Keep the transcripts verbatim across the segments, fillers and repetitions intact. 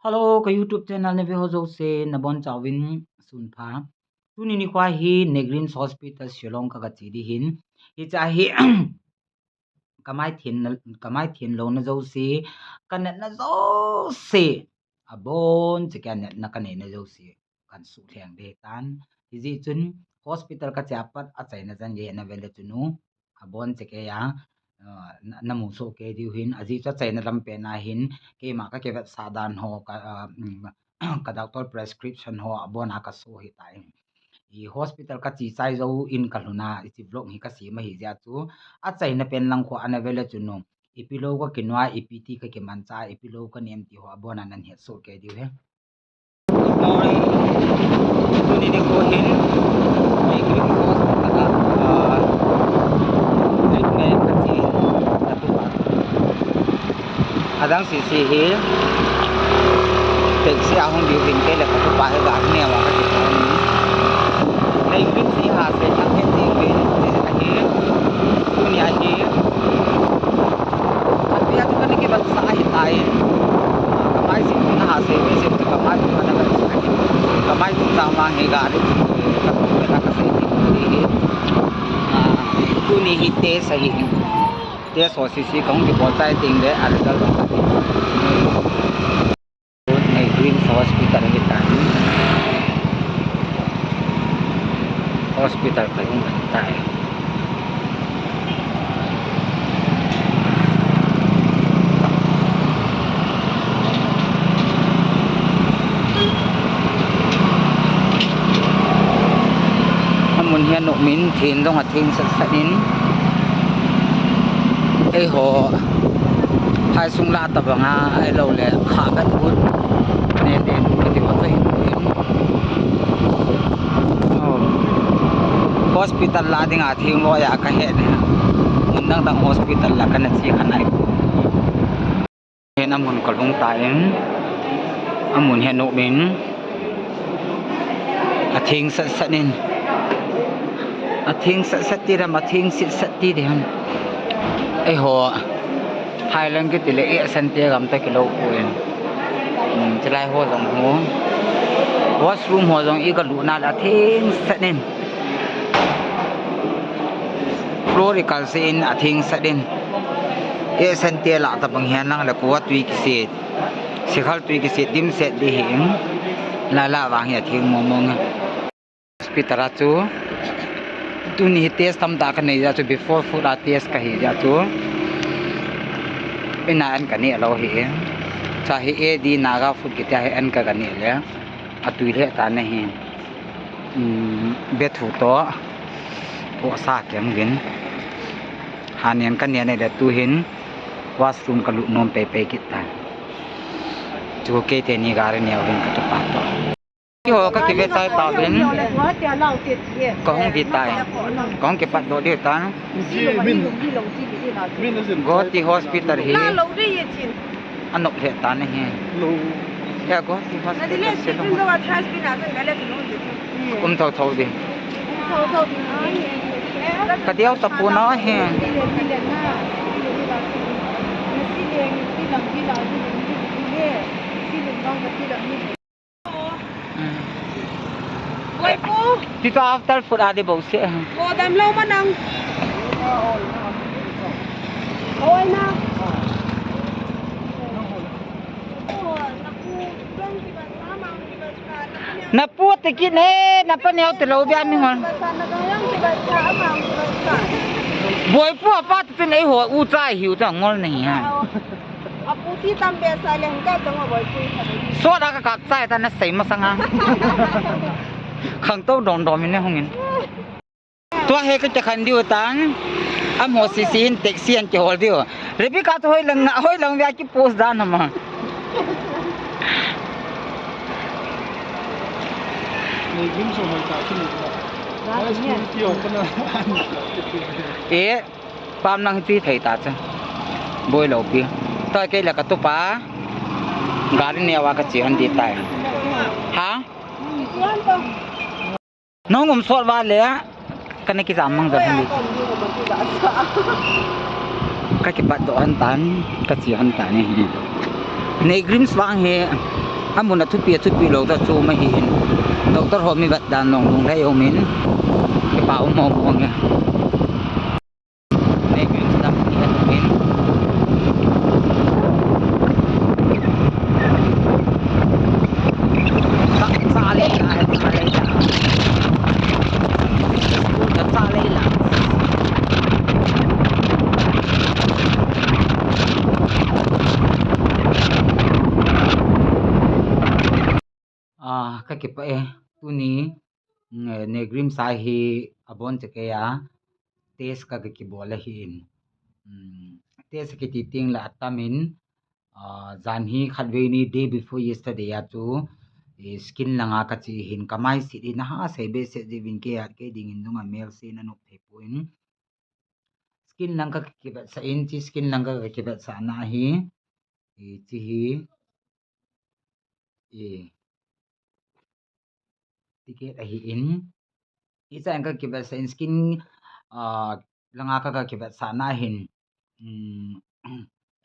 Hello, ka YouTube channel na ve ho jouse, nabonchauvin sunpha. Tuni nikho hi Negrin Hospital Shillong ka, ka che ding ahin. Hiche hi ka maithin na, ka maithin louna jouse, ka natna jouse, abon cheh a natna ka neina jouse kahin suhlheng ding ahitan. Hijeh chun hospital ka che a pat achaina chan gei na ve le chun u, abon cheh a, ah, na, na mu soh kei diu ahin, ajeh chu achaina lam pen a hin, keima ka kivetsah dan ho, ka, ah, um, ka doctor prescription ho, abon a ka so ahitai. I hospital ka che chai jou in ka lhun a, hiche vlog hi ka sem ahi jeh chu, achaina pen lang khu ana ve le chun u, ipi lou ka kinu a, ipi ti ka kimancha, ipi lou ka nem ti ho, abon a nan het soh kei diu ahi. Good morning. Tuni nikho hin, Negrin Hospital a, ah, treatment ka che, ka tup a. Adang sese hi, taxi a hung diu hin kei le ka tupa hi gari neo a ka che tan. Negrin ti ha se, a ke ti uvin, ahi, tuni ahi. Atia chu kana kivetsah ahitai. Ah, ka mai sing na ha se, me se chu ka mai sing na ka, ka mai sing ta ma hi gari, ka, ka, ka sei ti hi. Ah, tuni hi test ahi. Test ho sese kahung kibol chai teng le, a result ho ka ti. Negrin Hospital ahitan. Hospital ka hung ahitai. Amun hi anop in, theng jong atheng sat sat in. Eiho, phaisung lah tabang a, ahilou le, khah vet ut. Nen nen, kiti ho chu hin in. Oh. Hospital lah ding a theng loi a ka he ne. Mun dang dang hospital lah kana che kha nai. Hin amun ka lhung tan, amun hi anop in, atheng sat sat in, atheng sat sat ti dam, atheng sit sat ti dam. Eiho, Thailand kiti le, eh, Sante gam ta kilou poi. Hmm, chulai ho jong ho. Washroom ho jong i ka lut na le atheng sat in. Floor i kal se in atheng sat in. Eh, Sante lah tabang hihen lang le kua tui kiset. Sikhal tui kiset dimset ding ahi in. Lala vang hi atheng mong mong e. Hospital a chu. Tuni hi test tamtah ka nei jeh chu, before food a test ka hi jeh chu. Ina an ka neh lou hi. Cha hi A D Naga food kiti a hi an ka ka neh le. Atui lheh tan ahi. Um, bethu toh. Toh sa kem gin. Hanen ka neh nei le tu hin. Washroom ka lut nom pei pei kit tan. Chu kei teni gari neo hin ka tupa toh. Keiho ka kive chai tauvin. Ka hung di tai. Ka hung kipat doh di tan. Guwahati hospital hi. Anop lheh tan ahi. Ya, Guwahati hospital se lo. Um tho tho di. Ka diu tapon ahi. Hmm. Boipu. Ti to after food a di bou se. Ko dam lou ma nang. Oi na. Na pu te kit ne, na pa neo te lou bia mi hon. Boipu apa te tin eiho u chai hiu ta ngol nei ha. Apu ti tam be sa le hung ka chang a boipu. Sot a ka kap chai ta na sei masang a. Khangtou dong dong min ne hung in. Tua hi ka kikhen diu tan. Amaho sese hin taxi an kihol diu. Rebecca tu hoi lang na, hoi lang ve a kipost dan ama. Nei gim so mai ta ki ni. Ba ni. Ai, security ho pa na. Eh, pam lang ti thei ta cha. Boi lou pi. Tua kei la ka tupa. Gari neo a ka che hon di tai. Ha? Nong um sot va le, ka na kijam mang jam hon di. Ka kipat doh hon tan, ka che hon tan ni. Nei Greens vang hi, Amun athupi athupi lou ta chu ma hi in. Doctor ho mi vet dan nong nong lei um in. Kipa um mong mong e. Nei min ta ni a min. Sa, sa lei la, sa lei la. Sa lei la. Ah, ka kipah e, tuni, mm, eh, NEIGRIHMS a hi abon chekei a, test ka, ka kibol ahi in. Mm, test kiti teng le atam in, ah, jan hi khatvei ni, day before yesterday a chu, eh, skin langa ka che hin ka mai sit in aha sei behseh jeh uvin kei a, kei dingin jong amel se na nop thei poi. Skin lang ka kivetsah in, chi skin lang ka kivetsahna hi, eh, chi hi, eh, ticket ahi in. Hicha in ka kivetsah in skin, ah, langa ka, ka kivetsahna hin, mm,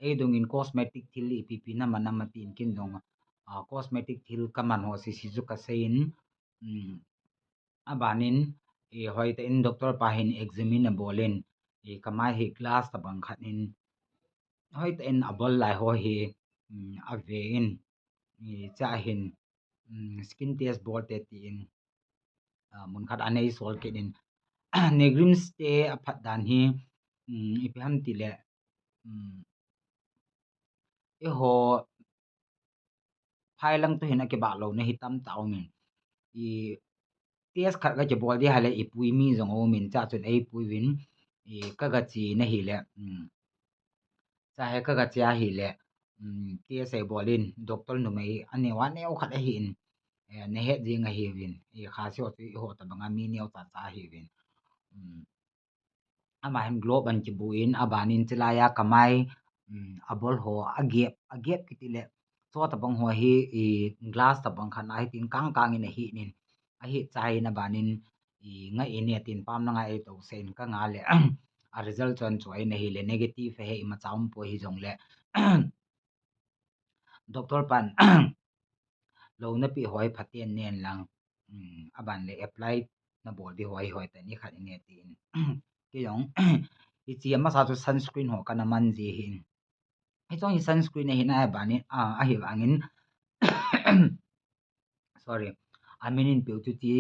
ei dongin cosmetic thil ipi ipi na man a man tin kin dong, ah, cosmetic thil ka man ho sisi chu ka sei in, mm, abanin, eh, hoitah in doctor pa hin examine abol in, eh, ka mai hi glass tabang khat in, hoitah in abol lai ho hi, mm, ave in, eh, cha hin, mm, skin test bol te tin, ah, mun khat anei sol kit in, NEIGRIHMS te aphat dan hi, mm, ipi ham ti le, mm, eiho phai lang toh hin akibah louna hi tamtah um in. I test khat ka kibol di hale ipui mi jong um in, cha chun eipui uvin, i ka ga che na hile, mm, cha he ka ga che ahile, mm, test eibol in, doctor numei aneo aneo khat ahi in, eh, na het jing ahi uvin, i Khasi ho chu eiho tabang a mi neo cha cha ahi uvin. Mm. Ama hin glove an kibu in, abanin chilai a ka mai, um, abol ho, agep, agep kiti le, cho tabang ho hi, i glass tabang khat na hitin kang kang in ahi in, ahi chai in abanin, i nga in atin pam na nga ei to se in ka nga le, a result chon chu ahi in ahile negative ahi, imacha um poi hijong le, doctor pan lou na pe ho hi phaten nen lang, um, aban le apply na bol di ho hi hoitah in khat in ne tin. Kei jong, hiche amasa chu sunscreen ho kana man ji hin. Hiche jong hi sunscreen ahi na abanin, ah, ahivangin, sorry, amin in peh u chu chi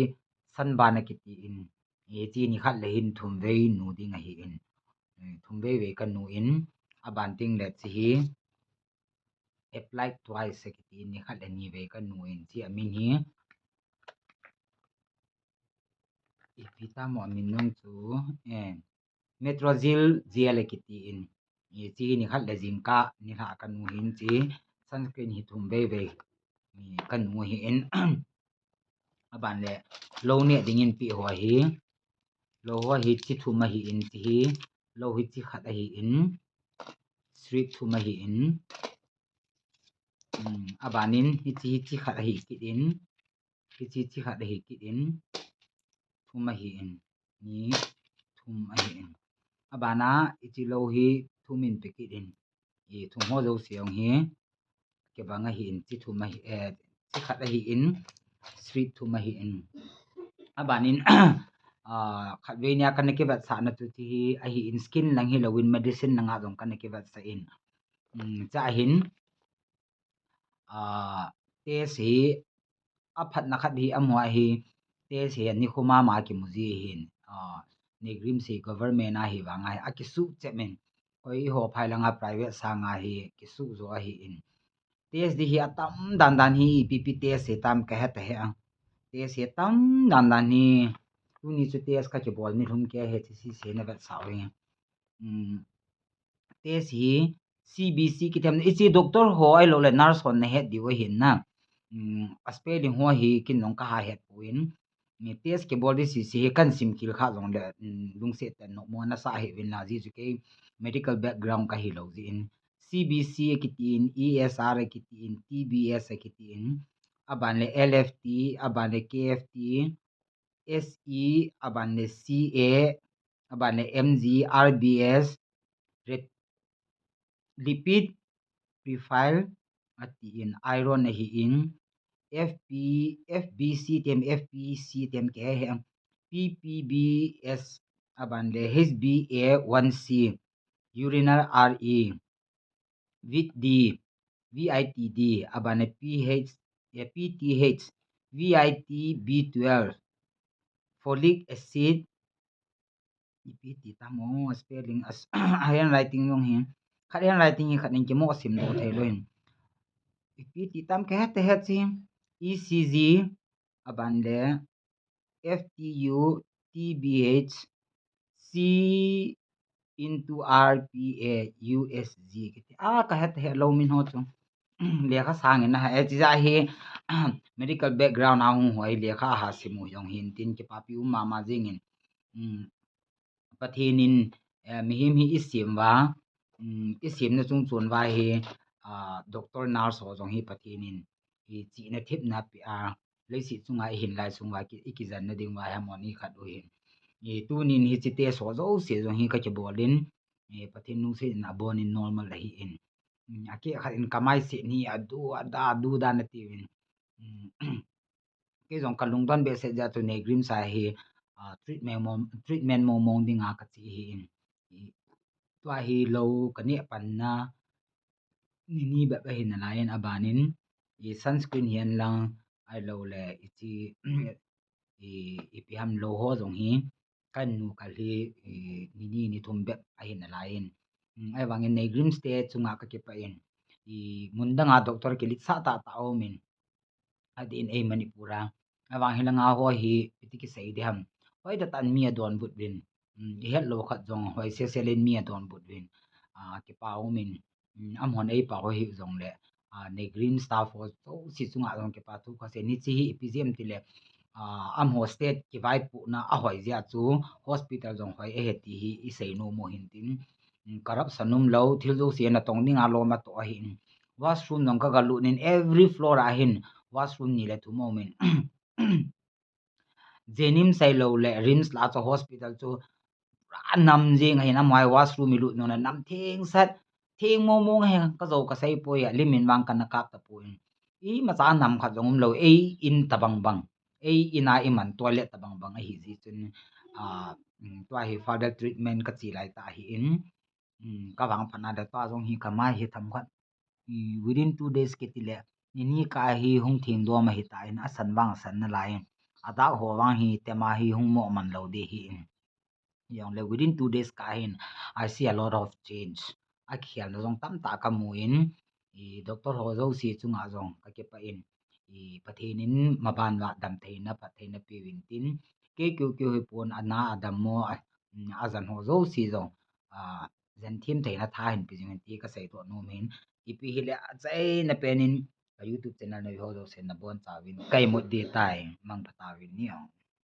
sunburn akiti in. Hiche ni khat le hin thum vei nu ding ahi in. Eh, thum vei vei ka nu in, aban teng le chi hi, apply twice akiti in, ni khat le ni vei ka nu in, chi amin hi, ipi tamo amin nung chu, eh, Metrogyl gel akiti in, i chi hi ni khat le jingkah, ni lha ka nu hin chi, sunscreen hi thum vei vei, i ka nu hi in, aban le, lou ne dingin pe ho hi, lou ho hi chi thum ahi in chi hi, lou hi chi khat ahi in, strip thum ahi in, um, abanin hichi, hichi khat ahi kit in, hichi, chi khat ahi kit in, thum ahi in, ni thum ahi in. Abana hichi lou hi thum in pe kit in, i thum ho jouse jong hi, kibang ahi in, chi thum ahi, eh, chi khat ahi in, strip thum ahi in. Abanin, ah, khatvei nia kana kivetsahna chu chi hi ahi in, skin lang hilou in, medicine langa jong kana kivetsah in. Um, cha hin, ah, test hi aphatna khat hi amu ahi, test hi ani khuma ma kimu ji hin, ah, NEIGRIHMS hi government ahi vang ahi, akisuh chep in, koi eiho phai langa private sanga hi kisuh jo ahi in. Test di hi atam dan dan hi, ipi ipi test hi tam ka het ahi a. Test hi atam dan dan hi, tuni chu test ka kibol ni lhum kei ahi, chi si se na vetsah u hi. Um, test hi C B C kithem, hichi doctor ho ahilou le nurse hon na het diu ahin na. Um, a spelling ho hi kin jong ka ha het poi. Ni test kibol di sisi hi kan sim kil kha jong le, um, lungset tah in nopmo nasa ahi uvin la, ji chu kei medical background ka hilou jeh in. C B C akiti in, E S R akiti in, T B S akiti in, aban le L F T, aban le K F T, S E, aban le C A, aban le M G, R B S, ret-, lipid profile, ati in, iron ahi in, F P, F B C tem, F P C tem ke he, P P B S aban le H B A one C, urinary R E, vit D, V I T D, aban le P H, eh, P T H, V I T B twelve, folic acid, ipi ti tam o, spelling, as, handwriting jong hi, khat handwriting hi khat in kimo sim doh thei lou in. Ipi ti tam ke het het si, E C G, aban le F T U, T B H, C into R P A, U S G. Kiti, a, ka het het lou min ho chu. Lekha sang in a ha, eh, chi ja hi, medical background a hung hoi, lekha ha sim u jong hin tin kipapi um mama jing in. Um, Pathen in, eh, mihem hi i sim uva, um, i simna chung chun uva hi, ah, doctor nurse ho jong hi Pathen in i chihna thepna pe a, leiset chunga i hin lai sung uva ki, i kijenna ding uva hi amon i khat u hin. I tunin hiche test ho jouse jong hi ka kibol in, i Pathen lungset in abon in normal ahi in. Um, a keh khat in ka mai se ni a du, a da, a du da na ti in. Um, Kei jong ka lungdon behseh jeh a chu NEIGRIHMS a hi, ah, treatment mong, treatment mong mong dinga ka che hi in. I, tua hi lou ka neh panna ni ni bep ahi nalai in, aban in i sunscreen hi an lang ahilou le i chi, i, ipi ham lou ho jong hi ka nu kal hi, i, ni ni ni thum bep ahi nalai in. Um, ahivang in NEIGRIHMS te chunga ka kipah in. I mun danga doctor kilet sah tah tah aum in. Adeh in ei Manipur a. Ahivang hi langa ho hi, iti kisei ding ham. Hoi da tan mi adonbut uvin. Um, i het lou khat jong hoi sese le in mi adonbut uvin. Ah, kipa um in. Um, amahon ei pao hi jong le. Ah, NEIGRIHMS staff ho jouse chunga jong kipa thu ka sei in, hiche hi ipi jeh ham ti le. Ah, amaho state kivaipohna ahoi jeh a chu hospital jong hoi ahi ti hi i sei nom u hin tin. Um, corruption um lou, thil jouse natong dinga lom atoh ahi in. Washroom jong ka ga lut in every floor a hin washroom ni le thum aum in. JNIMS ahilou le RIMS lah a chu hospital chu pura nam jing ahin, amaho washroom i lut nung le nam theng sat, theng mong mong ahi, ka jou ka sei poi a, lim in vang kana kap tapon. Imacha nam khat jong um lou, ei in tabang bang, ei in a i man toilet tabang bang ahi jeh chun, ah, um, tua hi further treatment ka che lai tah ahi in. Um, ka vang phat na le tua jong hi ka mai hi themkhat. I, within two days kiti le, ni ni kah a hi hung theng dom ahi tan, asan vang asan nalai in. Adak ho vang hi tema hi hung mo man lou ding ahi in. Jong le within two days kah a hin, I see a lot of change. Akikhelna jong tamtah ka mu in, i, doctor ho jouse chunga jong ka kipah in. I, Pathen in maban uva damtheina, phattheina peuvin tin. Kei keu keu hi pon, ana adam mo, a, um, ajan ho jouse jong, ah, jen them theina tha hin pe jing in ti ka sei doh nom in. Ipi hile achaina pen in ka YouTube channel na ho jouse nabon chauvin ka imut ding tai, mangpha tauvin ni ong.